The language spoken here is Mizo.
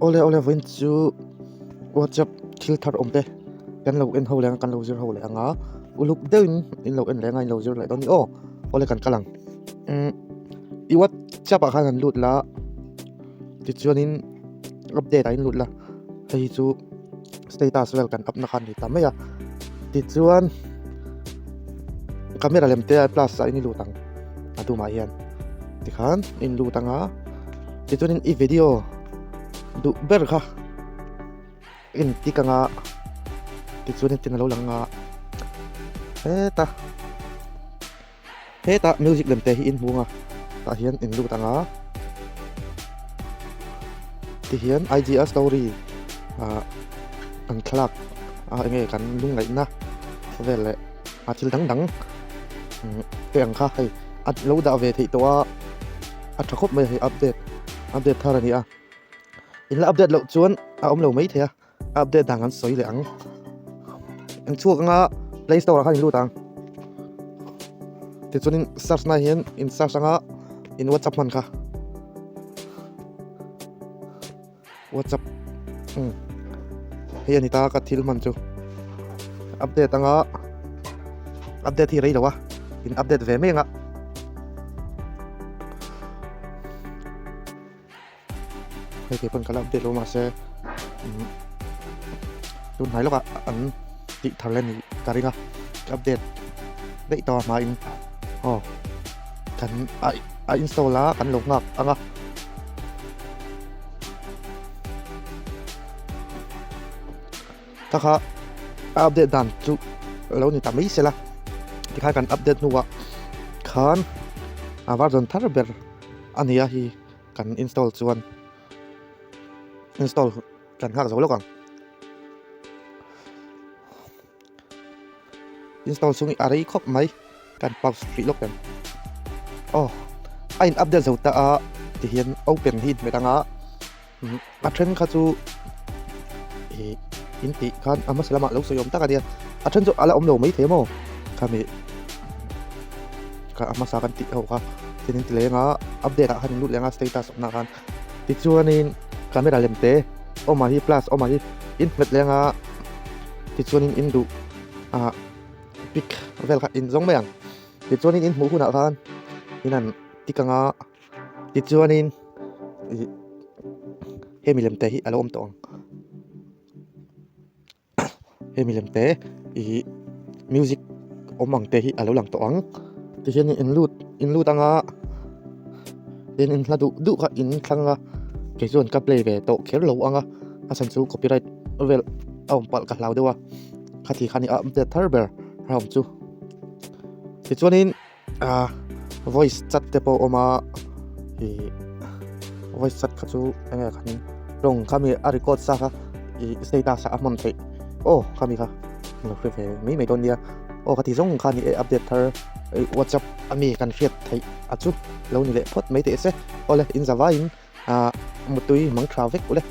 Awle awle vawiin chu WhatsApp thil thar awm te kan lo en ho leh ang a kan lo zir ho leh ang a uluk deuhin in lo en leh ang a in lo zir leh dawn a ni aw awle kan kal ang umm i WhatsApp ah khan han lut la tichuanin update ah in lut la hei hi chu status vel kan up na kha a ni ta mai a tichuan camera lem te plus ah in lut ang a tumah hian tikhan in lut ang a tichuanin i video duh ber kha in tik ang a tichuanin tin a lo lang ang a heta Hetah music lem te hi in hmung a, tah hian in lut ang a, tihian IG a story ah kan thlalak a enge kan lungngaihna vel leh a thil dang dang te ang kha hei a lo dah ve theih tawh a, a tha khawp mai a hei update update thar a ni a, in la update loh chuan a awm lo maithei a. Update dang an sawi leh ang. Eng chhuak anga Play Store ah khan in lut ang. Tichuanin search na hian in search anga in WhatsApp hman kha. WhatsApp um hei ani ta ka thil hman chu. Update anga update hi rei lo a in update ve mai anga. Hei kei pawn ka la update lo mahse tun hnai lawkah an tih thar leh nih ka ring a ka update daih tawh a hmain aw kan a a install a kan lo nghak ang a. Kha kha a update dan chu lo ni ta mai se la tikhan kan update hnuah khan a version thar ber a ni a hi. Kan install chuan install kan nghak zo lawk ang. Install chung hi a rei khawp mai kan pause hrih lawk em. Aw a in update zo ta a tihian open hi hmet anga a then kha chu ih in tih khan a hmasa lamah lo sawi awm tak a nia a then chu a la awm lo maithei maw khami Ka a hmasa kan tih ho kha tin in ti leng a update ah khan in lut leng a status awmna ah khan tichuanin camera lem te awm ah hi plus awm ah hi in hmet leng a tichuanin in duh ah pic vel kha in zawng mai ang tichuanin in hmuh hunah khan in han tik ang a tichuanin ih hemi lem te hi a lo awm tawh ang. Hemi lem te ih music awm ang te hi a lo lang tawh ang tihian in lut in lut anga tin in hla duh duh kha in thlang a kei chuan ka play ve tawh kher lo ang a a chhan chu copyright vel a awm palh ka hlau deuh a khati kha ni a update thar ber a awm chu tichuanin. Ah voice chat te pawh a awm a ih voice chat kha chu eng nge khan tawng kha mi a record sa kha ih status ah a hman theih aw khami kha ka lo hre ve mai mai dawn nia aw ka ti zawng kha ni e update thar ih whatsapp a mi kan hriat theih a chu lo ni leh phawt mai teh se awle in za vaiin ah mutui mang tha vek ule.